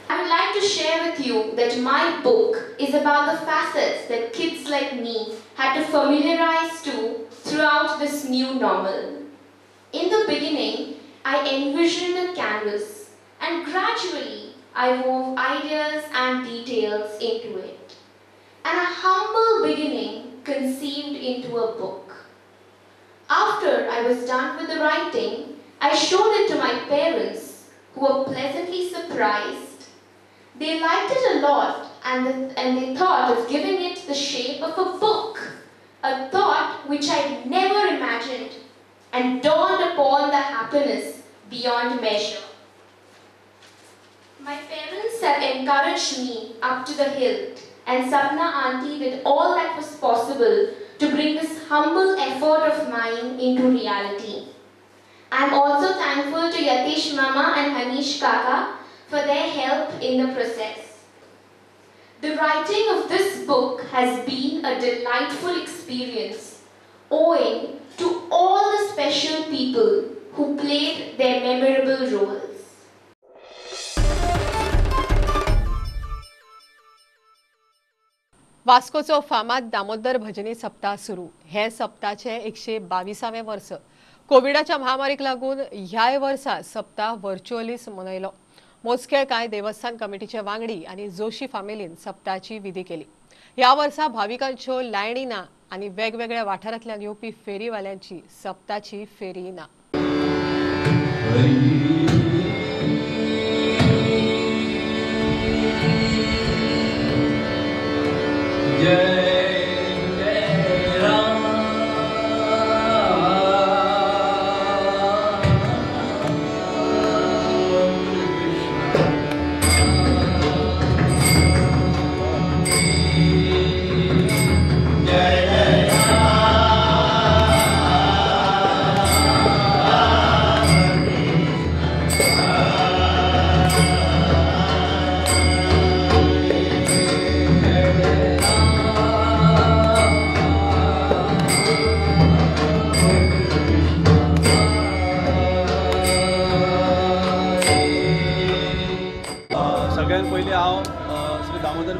I would like to share with you that my book is about the facets that kids like me had to familiarize to throughout this new normal. In the beginning, I envisioned a canvas and gradually I wove ideas and details into it. And a humble beginning conceived into a book. After I was done with the writing, I showed it to my parents, who were pleasantly surprised. They liked it a lot and they thought of giving it the shape of a book. A thought which I never imagined and dawned upon the happiness beyond measure. My parents have encouraged me up to the hilt, and Sapna Auntie did all that was possible to bring this humble effort of mine into reality. I am also thankful to Yatish Mama and Hanish Kaka for their help in the process. The writing of this book has been a delightful experience, owing to all the special people who played their memorable roles. वास्कोचो फामाद दामोदर भजनी सप्ताह सुरू. हे सप्ताचे 122वें वर्स. कोविडाच्या महामारीक लागून ह्याय वर्सा सप्ताह व्हर्च्युअलीच मनयलो. मोजके कांय देवस्थान कमिटीचे वांगडी आनी जोशी फामिलीन सप्ताहाची विधी केली. ह्या वर्सा भाविकांच्यो लायणी ना आनी वेगवेगळ्या वाठारांतल्यान येवपी फेरीवाल्यांची सप्ताहाची फेरी ना.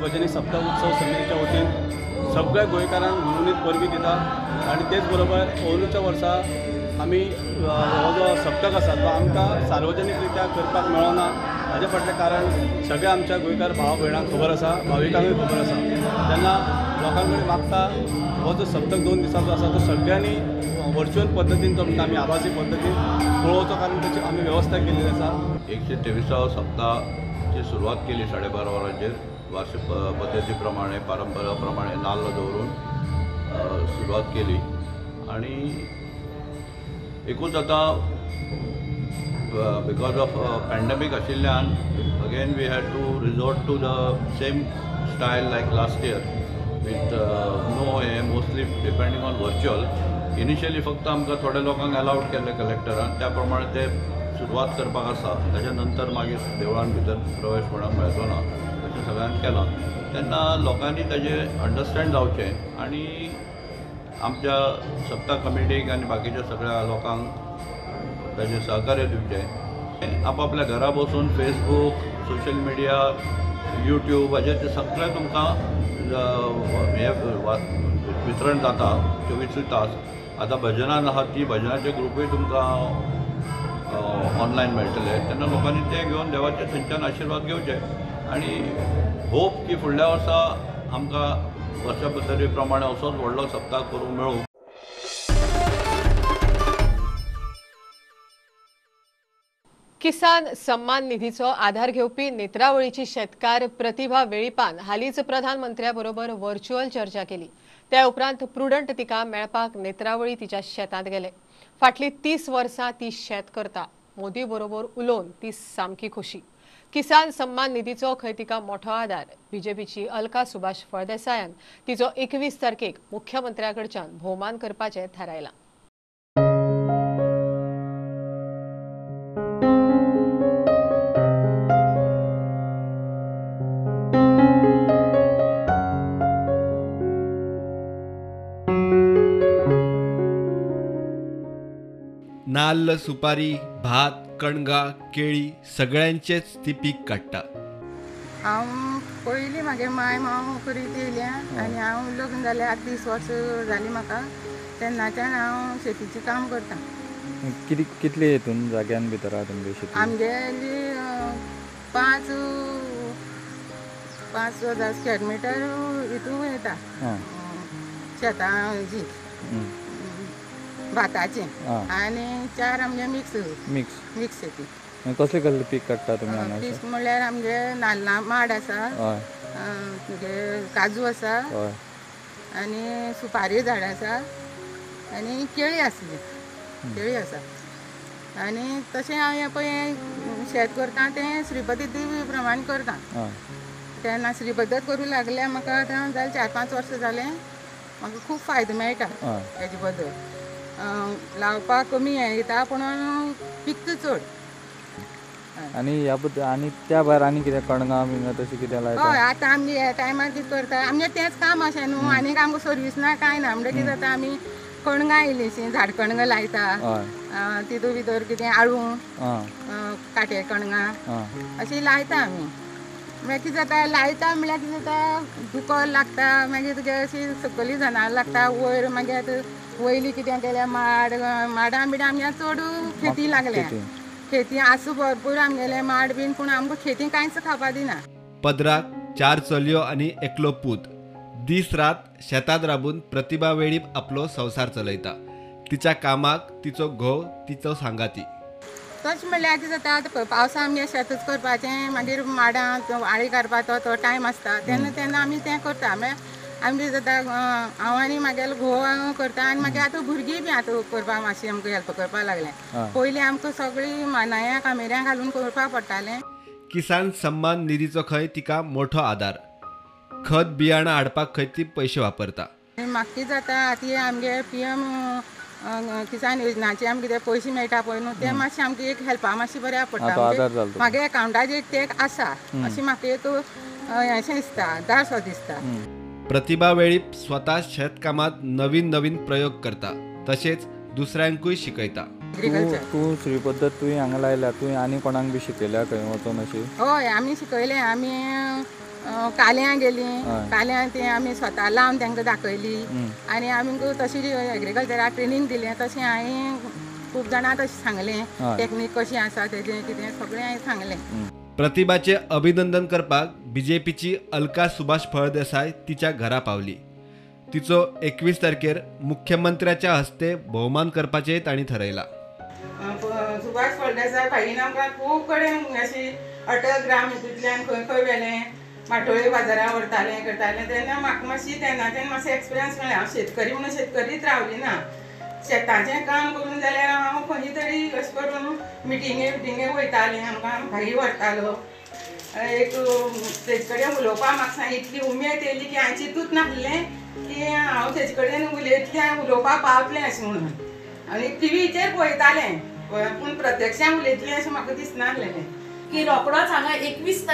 भजनी सप्ताह उत्सव समितीच्या वतीन सगळ्या गोंयकारांक हुनहुनीत परबी दिता आनी तेच बरोबर अंदूच्या वर्सा आमी हो जो सप्तक आसा तो आमकां सार्वजनीक रित्या करपाक मेळना. हाजे फाटलें कारण सगळ्या आमच्या गोंयकार भाव भयणांक खबर आसा, भाविकांकूय खबर आसा. तेन्ना लोकां कडेन मागता हो जो सप्तक 2 दिसांचो आसा तो सगळ्यांनी वर्च्युअल पद्दतीन, तो म्हणटा आमी आभासी पद्दतीन पळोवचो, कारण ताची आमी वेवस्था केल्ली आसा. 123 सप्ताहाची सुरवात केली 12:30 वरांचेर वार्षिक पद्दतीप्रमाणे परंपराप्रमाणे नाल्ल दवरून सुरवात केली आनी एकूच आतां because of pandemic आशिल्ल्यान again we had to resort to the same style like last year with no hey mostly depending on virtual. Initially फक्त आमकां थोड्या लोकांक अलावड केल्लें कलेक्टरान, त्या प्रमाणे ते सुरवात करपाक आसा. ताच्या नंतर मागीर देवळान भितर प्रवेश कोणाक मेळचो ना अशें सगळ्यांक केलां. तेन्ना लोकांनी ताजें अंडरस्टँड जावचें आनी आमच्या सप्ता कमिटीक आनी बाकीच्या सगळ्या लोकांक ताजें सहकार्य दिवचें. आपापल्या घरा बसून फेसबूक, सोशल मिडिया, यूट्यूब हाजेर ते सगळें तुमकां हें वितरण जाता 24 तास. आतां भजनान आहा ती भजनाचे ग्रुपूय तुमकां ऑनलायन मेळटले. तेन्ना लोकांनी तें घेवन देवाचे थंयच्यान आशिर्वाद घेवचे आनी होप की फुडल्या वर्सा आमकां वर्सा पद्दती प्रमाणे असोच व्हडलो सप्ताह करूंक मेळूं. किसान सम्मान निधीचो आधार घेवपी नेत्रावळीची शेतकार प्रतिभा वेळीपान हालींच प्रधानमंत्र्या बरोबर व्हर्च्युअल चर्चा केली. त्या उपरांत प्रुडंट तिका मेळपाक नेत्रावळी तिच्या शेतांत गेले. फाटली 30 वर्सां ती शेत करता. मोदी बरोबर उलोवन ती सामकी खोशी. किसान सम्मान निधीचो खंय तिका मोठो आदार. बीजेपीची अलका सुभाष फळदेसायान तिचो 21 तारखेक मुख्यमंत्र्या कडच्यान भोवमान करपाचें थारायलां. नाल्ल, सुपारी, भात, कणगां, केळी सगळ्यांचेच ती पीक काडटा. हांव पयलीं म्हागे माय माव करीत येयल्या आनी हांव लग्न जालें आतां 30 वर्सां जालीं म्हाका, तेन्नाच्यान हांव शेतीचें काम करता. कितले हितून जाग्यान भितर आहा तुमगे शेती? आमगेली 5,000 स्क्वेअर मिटर हितून येता शेतां जी भाताची आनी 4 आमगे मिक्स मिक्स शेती. कसले कसले पीक काडटा तुमी हांगा? पीक म्हणल्यार आमगे नाल्ला माड आसा, तुगे काजू आसा, आनी सुपारी झाडां आसा आनी केळी आसली, केळी आसा. आनी तशें हांव हें पळय शेत करता तें श्री पद्दती प्रमाण करता. तेन्ना श्री पद्दत करूं लागल्या म्हाका आतां जालें 4-5 वर्सां जालें, म्हाका खूब फायदो मेळटा हेजे बद्दल. लावपाक कमी हें येता पूण पिकता चड. आनी ह्या बद्दल आनी त्या भायर आनी कितें कणगां बिंगां तशें कितें लायता? हय, आतां आमगे ह्या टायमार कितें करता आमगें तेंच काम अशें न्हू, आनीक आमकां सर्वीस ना कांय ना. म्हणटकीर कितें जाता आमी कणगां इल्लीशीं झाड कणगां लायता, तितूंत भितर कितें आळू काटे कणगां अशीं लायता आमी. मागीर कितें जाता लायता म्हणल्यार कितें जाता दुकर लागता, मागीर तुगे अशी सकयली जनावरां लागता वयर. मागीर आतां वयली कितें केल्या माड माडां बिडां आमगे चड खेती लागल्या, खेती आसूं भरपूर आमगेले माड बीन, पूण आमकां खेती कांयच खावपा दिना. पदराक 4 चलयो आनी एकलो पूत. दीस रात शेतांत राबून प्रतिभा वेळीप आपलो संवसार चलयता. तिच्या कामाक तिचो घोव तिचो सांगाती. तशें म्हणल्यार कितें जाता आतां पावसा आमगे शेतच करपाचें, मागीर माडां आळी काडपाचो तो टायम आसता तेन्ना तेन्ना आमी तें करता. म्हळ्यार आमी जाता हांव आनी मागेलो घोव करता आनी मागीर आतां भुरगीं बी आतां करपाक मातशी आमकां हेल्प करपाक लागलें. पयलीं आमकां सगळीं मानायां कामेऱ्यां घालून करपाक पडटालें. किसान सन्मान निधीचो खंय तिका मोठो आदार. खत बियाणां हाडपाक खंय ती पयशे वापरता. म्हाका कितें जाता आतां आमगे PM किसान योजनाचे आमकां कितें पयशे मेळटा पळय न्हू, ते मातशें आमकां एक हेल्पा मातशें बऱ्याक पडटा. म्हागे एकावंटाचेर एक ते आसा अशें म्हाका एक अशें दिसता, आदार सो दिसता. प्रतिभा वेळीप स्वता शेतकामात नवीन नवीन प्रयोग करता, तशेंच दुसऱ्यांकूय शिकयता. तूं श्री पद्दत तुवें हांगा लायल्या, तुवें आनी कोणाक बी शिकयल्या खंय वचोन अशी? हय, आमी शिकयलें. आमी काल्यां गेलीं, काल्यां तें आमी स्वता लावन तांकां दाखयली आनी आमी तशी एग्रीकल्चराक ट्रेनींग दिलें. तशें हांवें खूब जाणां तशें सांगलें, टेक्नीक कशी आसा तेजें कितें सगळें हांवें सांगलें. प्रतिभाचे अभिनंदन करपाक बीजेपीची अलका सुभाष फळदेसाय तिच्या घरा पावली. तिचो 21 तारखेर मुख्यमंत्र्याच्या हस्ते भोवमान करपाचें तांणी थरयला. सुभाष फळदेसाय भाईन आमकां खूब कडेन अशी अटल ग्राम हितूंतल्यान खंय खंय व्हेलें, माटोळे बाजारां व्हरतालें करतालें. तेन्ना म्हाका मातशी तेन्नाच्यान मातसो एक्सपिरियन्स मेळ्ळें. हांव शेतकरी म्हणून शेतकरीच रावली ना, शेताचें काम करून जाल्यार हांव खंय तरी अशें करून मिटिंगे मिटिंगे वयतालें, आमकां भाई व्हरतालो. एक तेजे कडेन उलोवपाक म्हाका इतली उमेद येयली की हांवें चिंतूच नासलें की हांव तेजे कडेन उलयतलें, उलोवपाक पावतलें अशें म्हणून. आनी टिवीचेर पळयतालें पूण प्रत्यक्षान उलयतलें अशें म्हाका दिसनासलें. की रोकडोच हांगा 21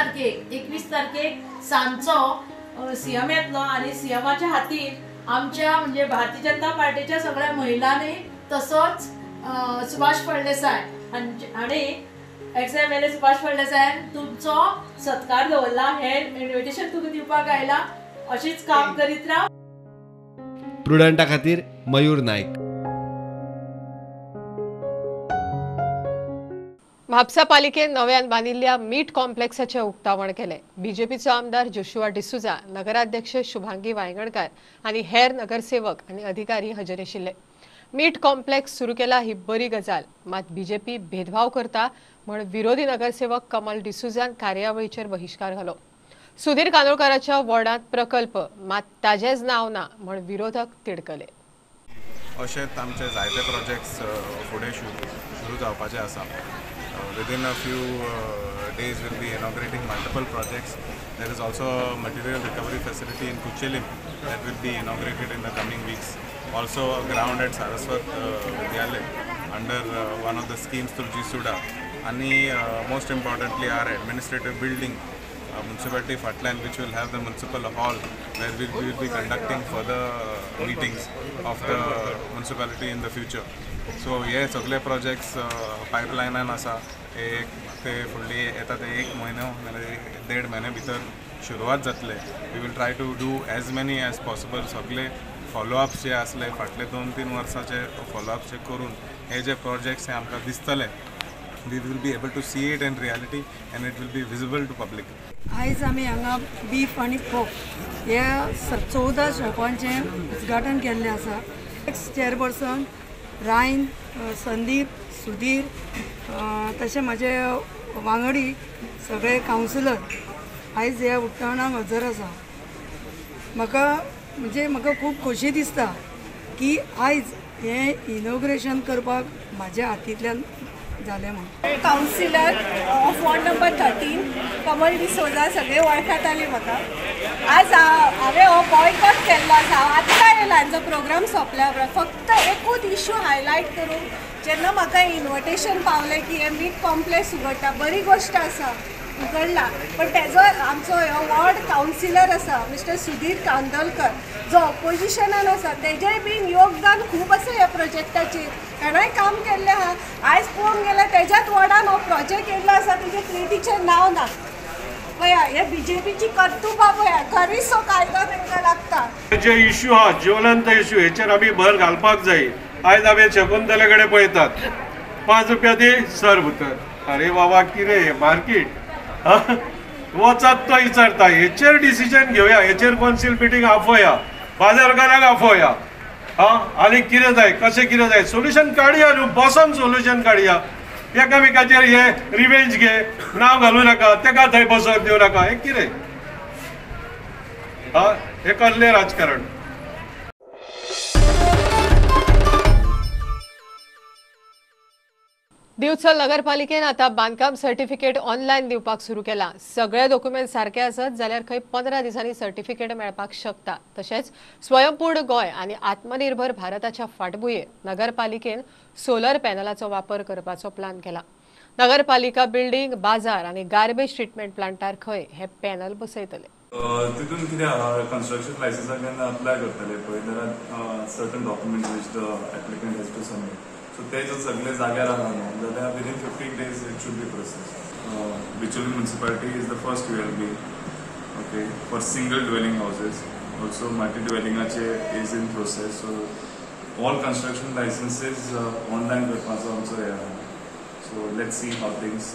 तारखेक सांजचो सीएम येतलो आनी सीएमाच्या हातीन आमच्या म्हणजे भारतीय जनता पार्टीच्या सगळ्या महिलांनी तसोच सुभाष फळदेसाय हांणी ex MLA Subhash फळदेसायान तुमचो सत्कार दवरला. हे इन्विटेशन तुका दिवपाक आयला. अशीच काम करीत राव. प्रुडंटा खातीर मयूर नायक. म्हापसा पालिकेन नव्यान बांदिल्ल्या मीठ कॉम्प्लेक्साचें उक्तावण केलें. बीजेपीचो आमदार जोशुआ डिसुजा, नगराध्यक्ष शुभांगी वायंगणकार आनी हेर नगरसेवक आनी अधिकारी हजर आशिल्ले. मीठ कॉम्प्लेक्स सुरू केला ही बरी गजाल, मात बीजेपी भेदभाव करता म्हण विरोधी नगरसेवक कमल डिसुजान कार्यावळीचेर बहिश्कार घालो. सुधीर कानोळकाराच्या वॉर्डांत प्रकल्प, मात ताजेच नांव ना म्हण विरोधक तिडकले. अशेंच आमचे जायते प्रोजेक्ट्स फुडें सुरू जावपाचे आसा. Within a few days we'll be inaugurating multiple projects. There is also a material recovery facility in Kuchelim that will be inaugurated in the coming weeks. Also a ground at Saraswat Vidyalaya under one of the schemes through GSUDA. And most importantly our administrative building, municipality Fatlan, which will have the municipal hall where we will be conducting further meetings of the municipality in the future. So हे सगळे projects पायपलायनान आसा. एक ते फुडली येता ते 1 म्हयनो नाल्यार 1.5 म्हयने भितर सुरवात जातले. We will try to do as many as possible. सगळे फॉलोअप्स जे आसले फाटले 2-3 वर्साचे फॉलोअप्स जे करून हे जे प्रोजेक्ट्स हे आमकां दिसतले. We will be able to see it in reality and it will be visible to public. आयज आमी हांगा बीफ आनी पोर्क ह्या 14 शॉपांचें उद्घाटन केल्लें आसा. X chairperson Ryan, Sandeep, Sudhir, तशें म्हजे वांगडी सगळे कावन्सिलर आयज ह्या उक्तावणाक हजर आसा. म्हाका म्हणजे म्हाका खूब खोशी दिसता की आयज हें इनॉग्रेशन करपाक म्हाज्या हातींतल्यान जालें म्हणून. Councillor of ward number 13 Kamal D'Souza सगळे वळखाताले म्हाका. आज हांवें हो बॉयकॉट केल्लो आसा. हांव आत्तां येयला हांचो प्रोग्राम सोंपल्या उपरांत फक्त एकूच इशू हायलायट करूंक जेन्ना म्हाका इन्विटेशन पावलें की हें मीट कॉम्प्लेक्स उगडटा, बरी गोश्ट आसा उगडला, पण तेजो आमचो हो वॉर्ड कावन्सिलर आसा मिस्टर सुधीर कांदोलकर जो ऑपोजिशनान आसा तेजेय बीन योगदान खूब आसा ह्या प्रोजेक्टाचेर. ताणेंय काम केल्लें आहा. आयज पळोवंक गेल्यार तेज्याच वॉर्डान हो प्रोजेक्ट येयल्लो आसा, तेजे क्रेडीचें नांव ना. पळया हे बीजेपीची कर्तुबां पळया, खरीसो कायदो तांकां लागता. जे इश्यू आहा ज्वलंत इश्यू हेचेर आमी भर घालपाक जाय. आयज आमी शकुंतले कडेन पळयतात 5 रुपया दी सर भितर, अरे बाबा कितें मार्केट वचात तो विचारता. हेचेर डिसिजन घेवया, हेचेर कौन्सिल मिटींग आफोया, बाजारकारांक आफोया, आनी कितें जाय कशें कितें जाय सोल्युशन काडया न्हू, बसोन सोल्युशन काडया. एकामेकाचेर हे रिवेंज घे, नांव घालूं नाका, तेका थंय बसोन दिवं नाका, हें कितें हें कसलें राजकारण. दिवचल नगरपालिकेन आता बांदकाम सर्टिफिकेट ऑनलायन दिवपाक सुरू केला. सगळे डॉक्युमेंट सारके आसत जाल्यार खंय 15 दिसांनी सर्टिफिकेट मेळपाक शकता. तशेंच स्वयंपूर्ण गोंय आनी आत्मनिर्भर भारताच्या फाटभुंयेर नगरपालिकेन सोलर पॅनलाचो वापर करपाचो प्लान केला. नगरपालिका बिल्डिंग, बाजार आनी गार्बेज ट्रिटमेंट प्लांटार खंय हे पॅनल बसयतले. तितून कितें आहा, कन्स्ट्रक्शन लायसन्साक जेन्ना अप्लाय करतले पळय there are certain documents which the applicant has to submit. So ते जर सगळे जाग्यार आहा न्हू जाल्यार within 15 days it should be process. Bicholim municipality is the first ULB okay for single dwelling houses. Also multi ड्वेलिंगाचे is in process. So all construction licenses online करपाचो आमचो हें आहा. So let's see how things.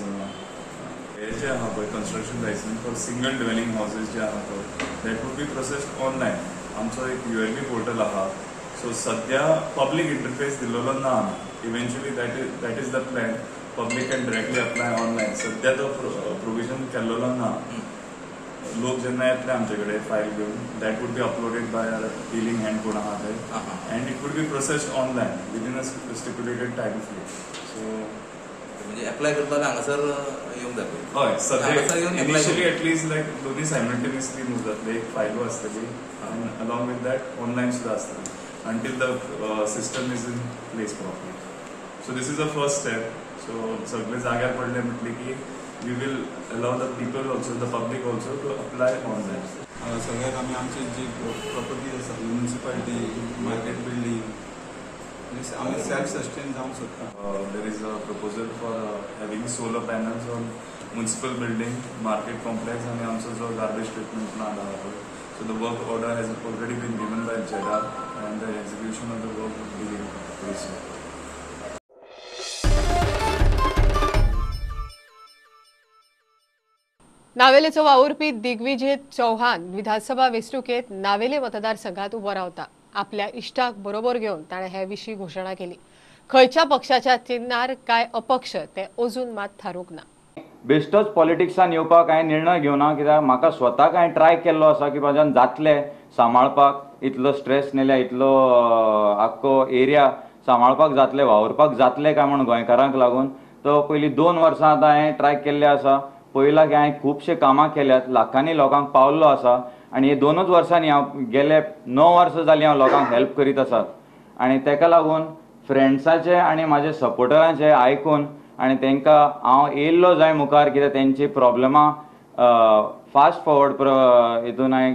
हे जे आहा पळय construction licence for single dwelling houses जे आहा पळय that would be processed online. आमचो एक ULB portal आहा. सो सद्या पब्लीक इंटरफेस दिल्लो ना आमी. Eventually that is the plan, public can directly apply online. सद्या तो प्रोविजन केल्लो ना. लोक जेन्ना येतले आमचे कडेन फायल घेवन that would be uploaded by our dealing hand कोण आहा ते and it would be processed online within a stipulated time frame. So म्हणजे अप्लाय करता हांगासर येवंक जाय. हय, सद्या इनिशियली एटलीस्ट लायक दोनूय सायमल्टेनियसली मूव जातले. एक फायलू आसतली आनी अलॉंग विथ that online सुद्दां आसतली until the system is in place properly. So this is the first step. So सगळे जाग्यार पडले म्हटले की we will allow the people also, the public also to apply online. सगळ्याक आमी आमची जी प्रॉपर्टी आसा म्युनिसिपालिटी, मार्केट बिल्डींग, आमी सेल्फ सस्टेन जावंक सोदता. There is a proposal for having solar panels on municipal building, market complex आनी आमचो जो गार्बेज ट्रिटमेंट प्लांट आहा पळय. So the work order has already been given by JEDA and the execution of the work will begin very soon. नावेलेचो वावुरपी दिग्विजय चौहान विधानसभा वेंचणुकेत नावेले मतदारसंघात उबो रावता. आपल्या इश्टाक बरोबर घेवन ताणें हे विशीं घोशणा केली. खंयच्या पक्षाच्या चिन्हार काय अपक्ष ते अजून मात थारूंक ना. बेश्टोच पॉलिटिक्सान येवपाक हांवें निर्णय घेवना, कित्याक म्हाका स्वताक हांवें ट्राय केल्लो आसा की म्हाज्यान जातलें सांबाळपाक, इतलो स्ट्रेस नेल्या, इतलो आख्खो एरिया सांबाळपाक जातलें, वावुरपाक जातलें काय म्हूण गोंयकारांक लागून. तो पयलीं 2 वर्सां आतां हांवें ट्राय केल्लें आसा. पळयलां की हांवें खुबशे कामां केल्यात, लाखांनी लोकांक पावल्लो आसा आनी हे 2च वर्सांनी हांव गेले 9 वर्सां जालीं हांव लोकांक हेल्प करीत आसात. आनी तेका लागून फ्रेंड्साचे आनी म्हाजे सपोर्टरांचे आयकून आनी तांकां हांव येयल्लो जाय मुखार, कित्याक तेंची प्रॉब्लमां फास्ट फॉरवर्ड हितून हांवें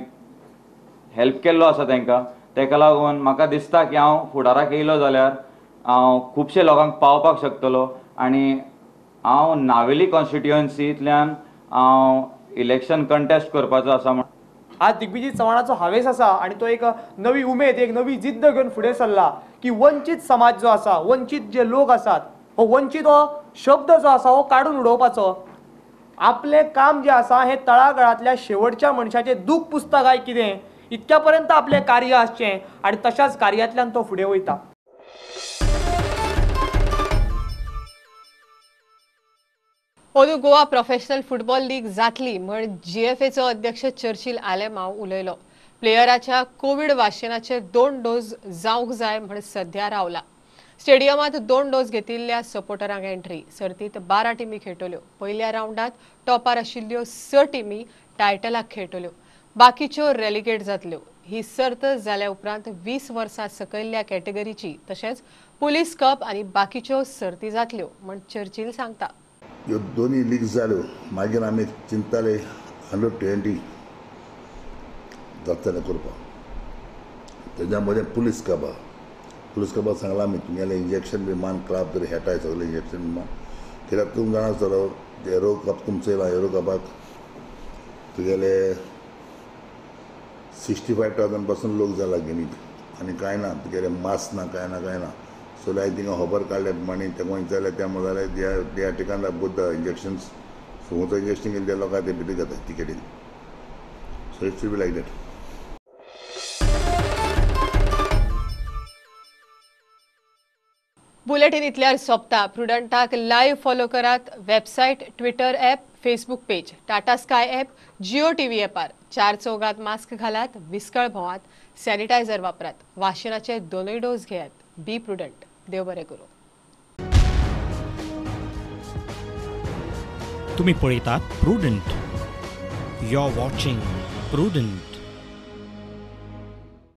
हेल्प केल्लो आसा तांकां. तेका लागून म्हाका दिसता की हांव फुडाराक येयलो जाल्यार हांव खुबशे लोकांक पावपाक शकतलो. आनी हांव नावेली कॉन्स्टिट्युएन्सींतल्यान हांव इलेक्शन कंटेस्ट करपाचो आसा. म्हण आज दिग्विजय चव्हाणाचो हावेस आसा आनी तो एक नवी उमेद, एक नवी जिद्द घेवन फुडें सरला की वंचीत समाज जो आसा, वंचीत जे लोक आसात, हो वंचीत हो शब्द जो आसा हो काडून उडोवपाचो. आपलें काम जें आसा हें तळागाळांतल्या शेवटच्या मनशाचें दूख पुसता काय कितें इतक्या पर्यंत आपलें कार्य आसचें आनी तशाच कार्यांतल्यान तो फुडें वयता. अंदू गोवा प्रोफेशनल फुटबॉल लीग जातली म्हण जीएफएचो अध्यक्ष चर्चिल आलेमाव उलयलो. प्लेयराच्या कोविड वाशिनाचे 2 डोस जावंक जाय म्हण सध्या रावला. स्टेडियमात 2 डोस घेतिल्ल्या सपोर्टरांक एंट्री. सर्तीत 12 टिमी खेळटल्यो. पयल्या रावंडात टॉपार आशिल्ल्यो 6 टिमी टायटलाक खेळटल्यो, बाकीच्यो रेलिगेट जातल्यो. ही सर्त जाल्या उपरांत 20 वर्सां सकयल्ल्या कॅटेगरीची तशेंच पुलीस कप आनी बाकीच्यो सर्ती जातल्यो म्हण चर्चिल सांगता. ह्यो दोनूय लीग जाल्यो मागीर आमी चिंतताले 120 जातले करपाक. तेज्या मदें पुलीस कपा, पुलीस कपाक सांगलां आमी तुमगेलें इंजेक्शन बी मान क्लब तरी हेटाय सगळें इंजेक्शन बी मान, कित्याक तुमी जाणा आसतलो एरो कप तुमचो येयला. एरो कपाक तुगेले 65,000 पासून लोक जाला गेमीक आनी कांय ना, तुगेले मास्क ना, कांय ना, कांय ना. सो लायक थिंगा खबर काडले प्रमाणे तेका विचारलें त्या म्हणलें they are taken the both the injections. So खंयचो इंजेक्शन घेतले त्या लोकांक ते भितर घेता टिकेटीन. So it should be like that. Bulletin इतल्यार सोंपता. प्रुडंटाक लायव्ह फॉलो करात. Website, Twitter app, Facebook page, Tata Sky app, Jio TV ॲपार. 4 चौगात मास्क घालात, विस्कळ भोवात, सॅनिटायझर वापरात, वाशिनाचे 2 डोस घेयात. Be prudent. देव बरें करूं. तुम्ही पळयतात Prudent. You are watching Prudent.